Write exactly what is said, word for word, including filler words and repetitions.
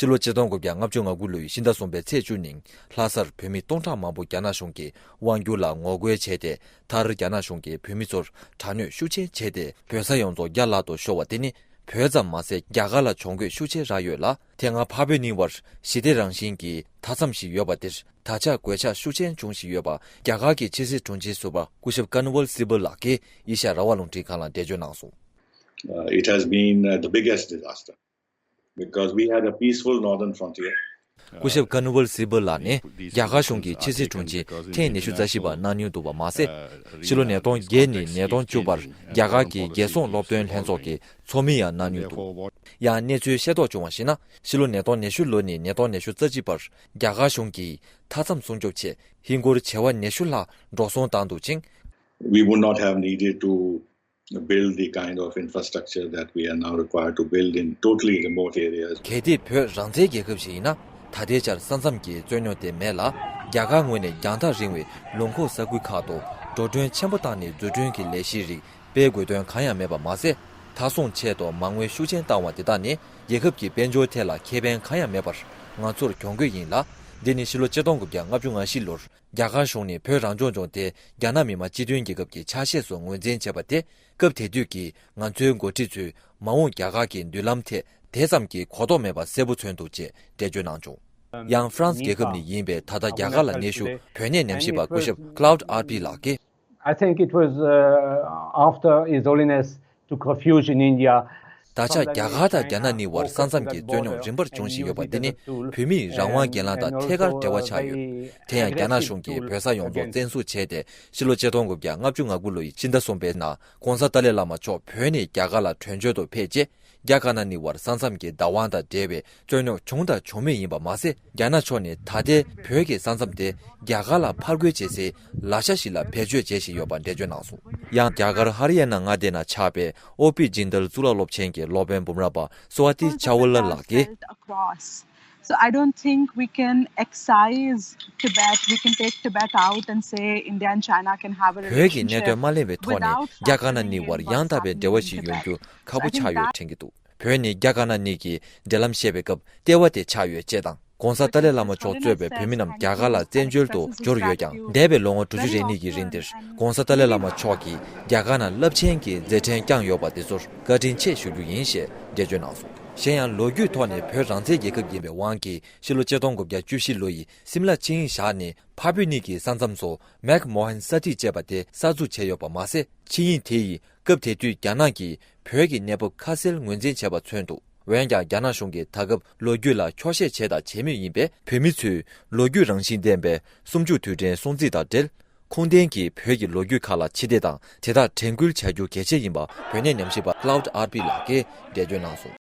ཕྱི་ལོ་ཆིག་སྟོང་དགུ་བརྒྱ་ལྔ་བཅུ་ང་དགུ་ལོའི་ཕྱི་ཟླ་གསུམ་པའི་ཚེས་བཅུ་ཉིན་ལྷ་སར་བོད་མི་སྟོང་ཕྲག་མང་པོ་རྒྱ་ནག་གཞུང་གིས་དབང་བསྒྱུར་ལ་ངོ་རྒོལ་བྱས་ཏེ། མཐར་རྒྱ་ནག་གཞུང་གིས་བོད་མི་ཚོར་དྲག་གནོན་ཤུགས་ཆེན་བྱས་ཏེ། བོད་ས་ཡོངས་རྫོགས་རྒྱ་ལག་ཏུ་ཤོར་བ་དེ་ནི། བོད་ཙམ་མ་ཟད། རྒྱ་གར་ལ་གྱོང་གུད་ཤུགས་ཆེ་རག་ཡོད་ལ། དེ་སྔ་འཕགས་བོད་གཉིས་བར་ཞི་བདེ་རང་བཞིན་གྱི་མཐའ་མཚམས་ཤིག་ཡོད་པ་དེར། ད་ཆ་གོད་ཆག་ཤུགས་ཆེན་འབྱུང་བཞིན་ཡོད་པ། རྒྱ་གར་གྱི་ཕྱི་སྲིད་དྲུང་ཆེ་ཟུར་པ་སྐུ་ཞབས་ཀར་ནི་ཝལ་སི་བལ་ལགས་ཀྱིས་ཨེ་ཤ་ཡ་རང་དབང་རླུང་འཕྲིན་ཁང་ལ་འགྲེལ་བརྗོད་གནང་སོང་། Uh, it has been, uh, the biggest disaster because we had a peaceful northern frontier. སྐུ་ཞབས་ཀར་ནི་ཝལ་སི་བལ་ལགས་ནི་རྒྱ་གར་གཞུང་གི་ཕྱི་སྲིད་དྲུང་ཆེ་ཐེངས་ཉི་ཤུ་རྩ་བཞི་པ་གནང་མྱོང་འདུག་པ་མ་ཟད། ཕྱི་ལོ་ཉིས་སྟོང་བརྒྱད་ནས་ཉིས་སྟོང་བཅུ་བར་རྒྱ་གར་གྱི་རྒྱལ་སྲུང་སློབ་སྟོན་ལྷན་ཚོགས་ཀྱི་ཚོགས་མི་ཡང་གནང་མྱོང་འདུག་ཡང་གནས་ཚུལ་ཤེས་རྟོགས་བྱུང་བར་གཞིགས་ན། ཕྱི་ལོ་ཉིས་སྟོང་ཉི་ཤུ་ལོ་ནས་ཉིས་སྟོང་ཉི་ཤུ་རྩ་གཅིག་བར་རྒྱ་གར་གཞུང་གིས་མཐའ་མཚམས་སྲུང་སྐྱོབ་ཆེད་ཧིན་སྒོར་བྱེ་བ་ཉི་ཤུ་ལྷག་འགྲོ་སོང་བཏང་འདུག་ཅིང་། We would not have needed to build the kind of infrastructure that we are now required to build in totally remote areas. གལ་ཏེ་བོད་རང་བཙན་རྒྱལ་ཁབ་ཞིག་ཡིན་ན། ད་ལྟའི་ཆར་ས་མཚམས་ཀྱི་རྩོད་རྙོག་དེ་མེད་ལ། རྒྱ་གར་ངོས་ནས་རྒྱང་ཐག་རིང་བའི་ལུང་ཁོག་ས་ཁུལ་ཁག་ཏུ་འགྲོ་གྲོན་ཆེན་པོ་བཏང་ནས་འཛུགས་སྐྲུན་གྱི་ལས་གཞིའི་རིགས་སྤེལ་དགོས་དོན་གང་ཡང་མེད་པ་མ་ཟད། མཐའ་སྲུང་ཆེད་དུ་མ་དངུལ་ཤུགས་ཆེན་བཏང་བ་དེ་དག་ནི། རྒྱལ་ཁབ་ཀྱི་དཔལ་འབྱོར་ཐད་ལ་ཁེ་ཕན་གང་ཡང་མེད་པར་ང་ཚོར་གྱོང་གུད་ཡིན་ལ། འདི་ནི་ཕྱི་ལོ་ཆིག་སྟོང་དགུ་བརྒྱ་ལྔ་བཅུ་ང་བཞི་ལོར་རྒྱ་གར་གཞུང་ནས་བོད་རང་སྐྱོང་ལྗོངས་དེ་རྒྱ་ནག་མི་དམངས་སྤྱི་མཐུན་རྒྱལ་ཁབ་ཀྱི་ཆ་ཤས་སུ་ངོས་འཛིན་བྱས་པ་དེ། སྐབས་དེ་དུས་ཀྱི་ང་ཚོའི་འགོ་ཁྲིད་ཚོའི་མ་འོངས་རྒྱ་གར་གྱི་མདུན་ལམ་ཐད་དེ་ཙམ་གྱི་གོ་རྟོགས་མེད་པ་གསལ་པོ་མཚོན་འདུག་ཅེས་འགྲེལ་བརྗོད་གནང་བྱུང་། ཡང་ཧྥ་རན་སི་རྒྱལ་ཁབ་ནས་ཡིན་པའི་ད་ལྟ་རྒྱ་གར་ལ་གནས་བཞུགས་བོད་གནས་ཉམས་ཞིབ་པ་སྐུ་ཞབས་Claude Arpi ལགས་ཀྱིས། I think it was, uh, after His Holiness took refuge in India. ད་ཆ་རྒྱ་གར་དང་རྒྱ་ནག་གཉིས་བར་ས་མཚམས་ཀྱི་རྩོད་རྙོག་རིམ་པར་འབྱུང་བཞིན་ཡོད་པ་འདི་ནི་བོད་མིའི་རང་དབང་སྒེར་ལངས་དང་ཐད་ཀར་འབྲེལ་བ་ཆགས་ཡོད། དེ་ཡང་རྒྱ་ནག་གཞུང་གིས་བོད་ས་ཡོངས་རྫོགས་བཙན་བཟུང་བྱས་ཏེ། ཕྱི་ལོ་ཆིག་སྟོང་དགུ་བརྒྱ་ལྔ་བཅུ་ང་དགུ་ལོའི་ཕྱི་ཟླ་གསུམ་པའི་ནང་༧གོང་ས་ཏཱ་ལའི་བླ་མ་མཆོག་བོད་ནས་རྒྱ་གར་ལ་བྲོས་བྱོལ་དུ་ཕེབས་རྗེས། རྒྱ་དཀར་ནག་གཉིས་བར་ས་མཚམས་ཀྱི་བདག་དབང་དང་འབྲེལ་བའི་རྩོད་རྙོག་བྱུང་དང་འབྱུང་མུས་ཡིན་པ་མ་ཟད། རྒྱ་ནག་ཕྱོགས་ནས་ད་ལྟའི་བོད་ཀྱི་ས་མཚམས་དེ་རྒྱ་གར་ལ་ཕར་རྒོལ་བྱེད་སའི་ལག་ཆ་ཞིག་ལ་བེད་སྤྱོད་བྱེད་བཞིན་ཡོད་པ་འགྲེལ་བརྗོད་གནང་སོང་། ཡང་རྒྱ་གར་ཧ་རི་ཡ་ན་མངའ་སྡེ་ནང་ཆགས་པའི་ཨོ་པི་ཇིན་དལ་གཙུག་ལག་སློབ་ཆེན་གྱི་སློབ་དཔོན་འབུམ་རམས་པ་སུ་ཝ་ཏི་ཆ་ཝུ་ལ་ལགས་ཀྱིས། So I don't think we can excise Tibet, we can take Tibet out and say India and China can have a relationship. བོད་ཀྱི་གནད་དོན་མ་གླེང་བའི་ཐོག་ནས་རྒྱ་དཀར་ནག་གཉིས་བར་ཡང་དག་པའི་འབྲེལ་བ་ཞིག་ཡོང་རྒྱུ་ཁག་པོ་ཆགས་ཡོད་དྲན་གྱི་འདུག་བོད་ནི་རྒྱ་དཀར་ནག་གཉིས་ཀྱི་འབྲེལ་ལམ་བཤད་པའི་སྐབས་ལྟེ་བ་དེ་ཆགས་ཡོད་ཅེས་དང་། ྋགོང་ས་ཏཱ་ལའི་བླ་མ་མཆོག་གཙོས་པའི་བོད་མི་རྣམས་རྒྱ་གར་ལ་བཙན་བྱོལ་དུ་འབྱོར་ཡོད་ཀྱང་། འདས་པའི་ལོ་ངོ་དྲུག་ཅུ་རེ་གཉིས་ཀྱི་རིང་འདིར་ྋགོང་ས་ཏཱ་ལའི་བླ་མ་མཆོག་གིས་རྒྱ་གར་ནང་རླབས་ཆེན་གྱི་མཛད་འཕྲིན་བསྐྱངས་ཡོད་པ་དེ་ཚོར་བཀའ་དྲིན་ཆེ་ཞུ་རྒྱུ་ཡིན་ཞེས་འགྲེལ་བརྗོད་གནང་སོང་། གཞན་ཡང་ལོ་རྒྱུས་ཐོག་ནས་བོད་རང་བཙན་རྒྱལ་ཁབ་ཡིན་པའི་དབང་གིས་ཕྱི་ལོ་ཆིག་སྟོང་དགུ་བརྒྱ་བཅུ་བཞི་ལོ་ཡི་སིམ་ལ་ཆིངས་ཡིག་བཞག་ནས་འཕགས་བོད་གཉིས་ཀྱི་ས་མཚམས་སུ་མེག་མོ་ཧན་ས་ཐིག་ཅེས་པ་དེ་གསར་འཛུགས་བྱས་ཡོད་པ་མ་ཟད། ཆིངས་ཡིག་དེ་ཡིས་སྐབས་དེ་དུས་རྒྱ་ནག་གིས་བོད་ཀྱི་གནས་བབ་ཁ་གསལ་ངོས་འཛིན་བྱས་པ་མཚོན་འདུག་འོན་ཀྱང་རྒྱ་ནག་གཞུང་གིས་ད་སྐབས་ལོ་རྒྱུས་ལ་འཁྱོག་བཤད་བྱས་དང་བྱེད་མུས་ཡིན་པས། བོད་མི་ཚོས་ལོ་རྒྱུས་རང་བཞིན་ལྡན་པའི་གསུམ་བཅུ་དུས་དྲན་སྲུང་བརྩི་དང་འབྲེལ། ཁུངས་ལྡན་གྱིས་བོད་ཀྱི་ལོ་རྒྱུས་ཁག་ལ་ཕྱི་བལྟས་དང་དེ་དག་དྲན་སྐུལ་བྱ་རྒྱུ་གལ་ཆེ་ཡིན་པ་བོད་གནས་ཉམས་ཞིབ་པ་Claude Arpi ལགས་ཀྱིས་འགྲེལ་བརྗོད་གནང་སོང་